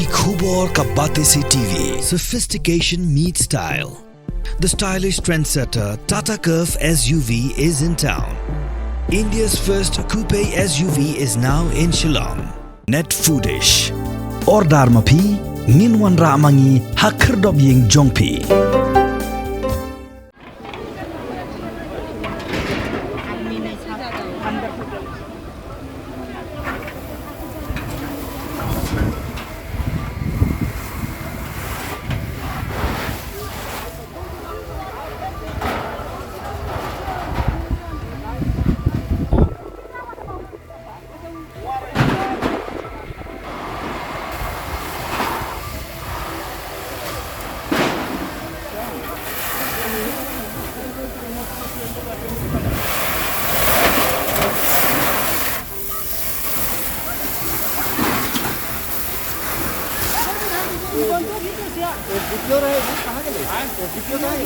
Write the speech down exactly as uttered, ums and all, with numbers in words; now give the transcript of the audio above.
Khubor ka Batesi T V. Sophistication meets style. The stylish trendsetter Tata Curvv S U V is in town. India's first coupe S U V is now in Shillong. Net Foodish. Order ma phi, ngin wanrah ma ngi ha khyrdop ïing jong phi. ये वीडियो रहे, वो कहाँ गए? हाँ? ये वीडियो कहाँ गए?